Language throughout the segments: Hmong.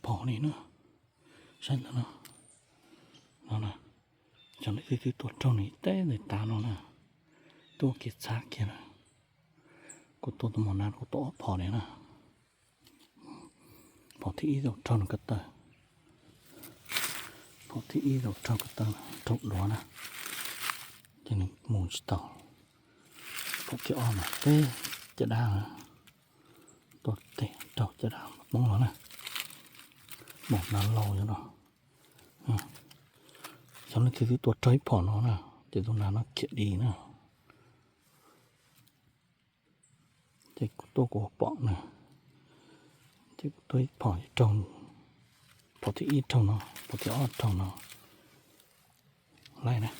phom li na. Saib ntawm no, no na, cov leej twg twb tua raug nws teb ntawm tav no na, tuaj kiag txhab kiag na. Kuv tua tus mos nas kuv tua ob phom li na. Phom thib ib tau raug nws ko taw, phom thib ib tau raug ko taw, raug duav na, ces nws mus tsis tau. Phom thib ob mas teb caj dab, tuaj teb raug caj dab poob los na. Mos nas laus yog no. Cov leej twg twb tua raug ib phom no na, ces tus nas no khiav dim na. Ces kuv tuaj kuv pom na, ces kuv tua ib phom raug, phom thib ib raug no, phom thib ob raug no. Laij na,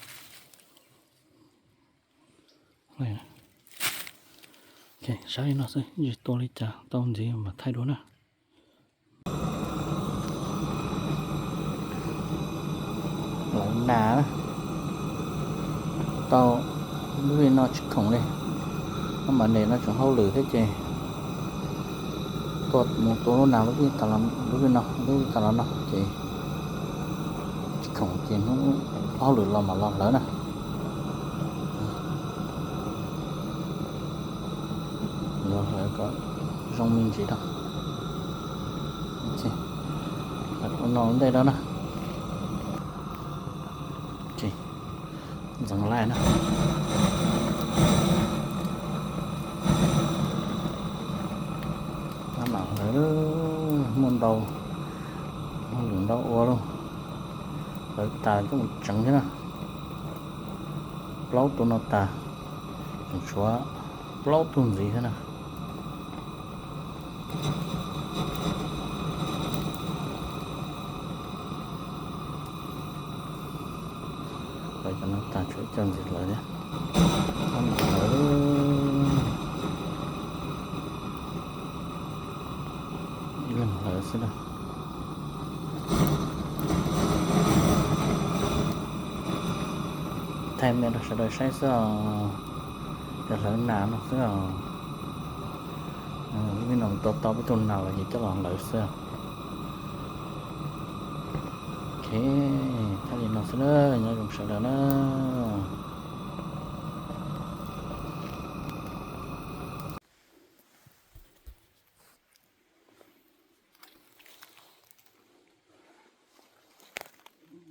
laij na. Saib li no xwb, tsis tua li cas, tau ntxiv mam thaij dua na. Lawv nas tau lub vij no tsis khoom li, no mas nim no tseem hauj lwm thiab ces tuaj mus tua lub nas lub vij, lub vij no lub vij tas los no ces tsis khoom ces hnub hauj lwm los mam los hlawv na. Los hlawv kom zoo me ntsis rau. Ua no ua ntej rau na. Ntxeev laij na. Mam hlawv, muaj ntau, muaj lwm ntau ua lauj. Hlawv tas coj mus tseev thiab na. Plaub tug no tas, tseem tshuav plaub tug ntxiv thiab na. Hlawv cov no tas tshuav ib co ntxiv hlawv thiab. Ib leeg hlawv xwb na. Thaij me rau sawv daws saib xwb os. Cov hlawv nas no xwb os. Lub no tua tau peb tug nas los ces coj los hlawv xwb. Ok, thaij li no xwb na, nyob zoo sawv daws na.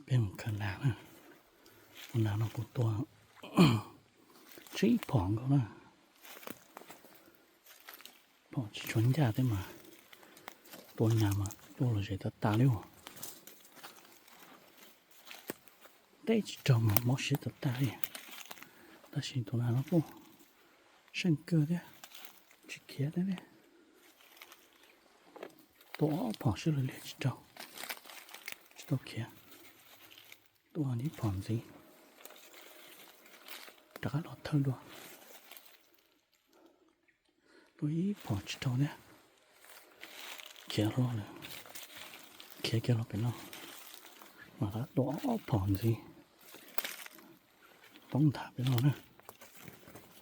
Peb mus khaws nas na. Tus nas no kuv tua tsib phom nkaus na. Phom tsis tshua ncaj thiab mas tua nas mas tua lom zem tag tas li. Teb tsis raug mas mob siab tag tag li. Tab sis tus nas no kuj seej kawg thiab, tsis khiav thiab. Tua ob phom sib law liag tsis raug, tsis tau khiav. Tua ib phom ntxiv, rov qab los thawj dua. Tua ib phom tsis raug thiab, khiav hlo lawm, khiav kiag los pem no, mas rov qab tua ob phom ntxiv, poob nthav pem no na.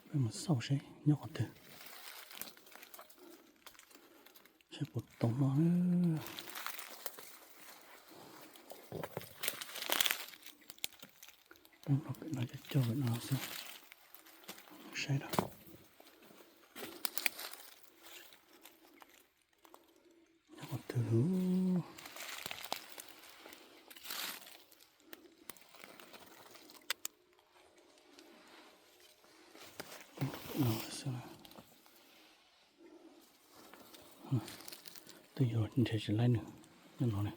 Peb mus xauj seb nyob qhov twg, seb puas tau noj. Poob rau pem no cov cog pem no xwb, saib rau. Nyob qhov twg, poob rau pem no xwb. Twb yuav nrhiav tsis laib nws nyob no ne.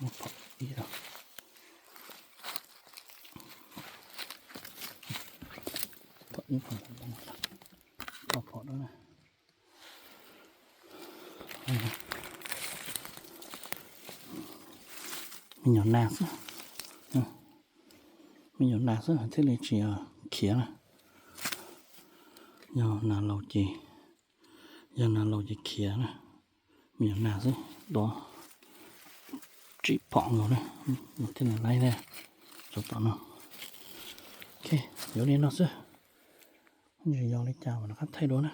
Muab phom ib, phom ib, phom, ob phom no na. Me nyuam nas xwb, me nyuam nas xwb thiaj li tsis khiav na. Yog nas laus ces, yog nas laus ces khiav na. Me nyuam nas xwb, tua tsib phom nkaus na, thiaj li laib thiab. Tsov tom no, Yuav li no xwb, tsis yog li cas mas rov qab thaij dua na.